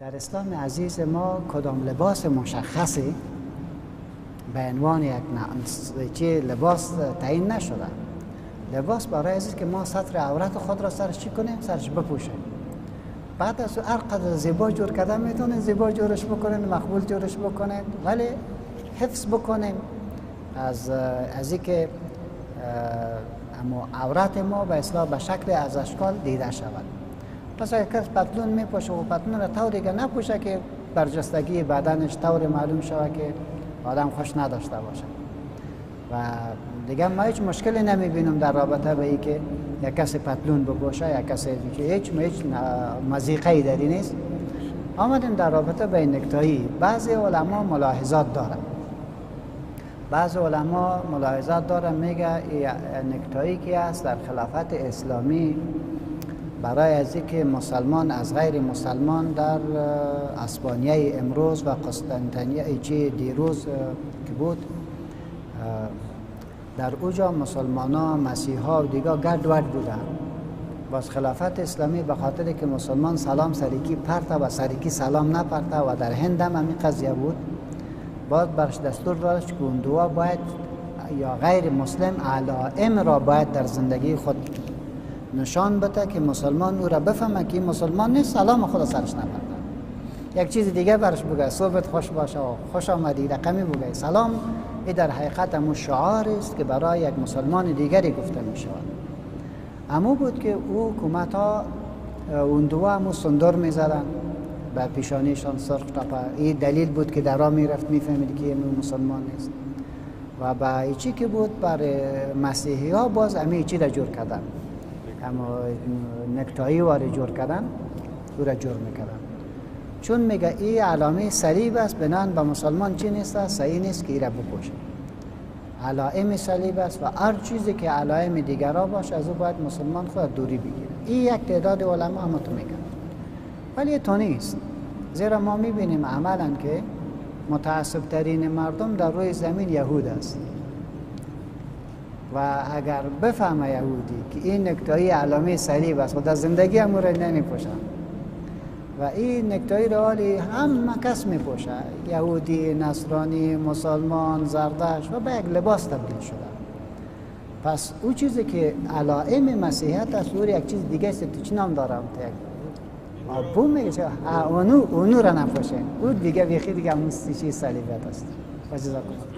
در اسلام عزیز ما کدام لباس مشخصی به عنوان یک لباس تعیین نشده. لباس برای عزیز که ما ستر عورت خود را سرش چی کنیم؟ سرش بپوشیم. بعد از هر قدر زیبا جور کردن میتونید زیبا جورش بکنید، مقبول جورش بکنید، ولی حفظ بکنیم از اینکه اما عورت ما به اصلاح به شکل از اشکال دیده شود. پس اگر کس پتلون میپوشه و پتلون را طور دیگه نپوشه که برجستگی بدنش طور معلوم شود که آدم خوش نداشته باشه. و دیگه ما هیچ مشکلی نمیبینم در رابطه به ای که یک کسی پتلون بپوشه، یک کسی که هیچ مضیقه‌ای در این نیست. آمدیم در رابطه به نکتایی بعضی علما ملاحظات دارن. بعض علما ملاحظات دارن، میگه نکتایی که است در خلافت اسلامی برای از اینکه مسلمان از غیر مسلمان در اسپانیای امروز و قسطنطنیه چه دیروز که بود، در اوجا مسلمان ها، مسیح ها و دیگه گرد ود بودن. باز خلافت اسلامی به خاطر که مسلمان سلام سریکی پرته و سریکی سلام نپرته و در هند هم همین قضیه بود، باز برش دستور داشت که اون دعا باید یا غیر مسلم علائم را باید در زندگی خود نشان بده که مسلمان او را بفهمه که مسلمان نیست، سلام خود سرش نپرده. یک چیز دیگه برش بگه، صحبت خوش باشه و خوش آمدی رقمی بگه. سلام این در حقیقت همون شعار است که برای یک مسلمان دیگری گفته می شود. امو بود که او حکومت ها اون دعا همون صندور می زدن به پیشانیشان سرخ تپه. این دلیل بود که در راه می رفت می فهمید که این مسلمان نیست. و با ایچی که بود برای مسیحی ها باز امی ایچی را جور کردن، اما نکتایی واره جور کردن، او را جور میکردن. چون میگه این علامه صلیب است، بنان به مسلمان چی نیست، صحیح نیست که ای را بپوشه. علائم صلیب است و هر چیزی که علائم دیگرا باشه از او باید مسلمان خود دوری بگیره. این یک تعداد علما هم تو میگن، ولی تو نیست. زیرا ما میبینیم عملا که متعصب ترین مردم در روی زمین یهود است و اگر بفهمه یهودی که این نکتایی علامه صلیب است و در زندگی هم او را نمیپوشن و این نکتایی را حالی همه کس میپوشه، یهودی، نصرانی، مسلمان، زردشت، و به یک لباس تبدیل شده. پس او چیزی که علائم مسیحیت است او یک چیز دیگه است. تو چی نام دارم؟ تو یک آبو میگه اونو را نپوشه، او دیگه بیخی دیگه همون چیز صلیبیت است. و جزاکم الله.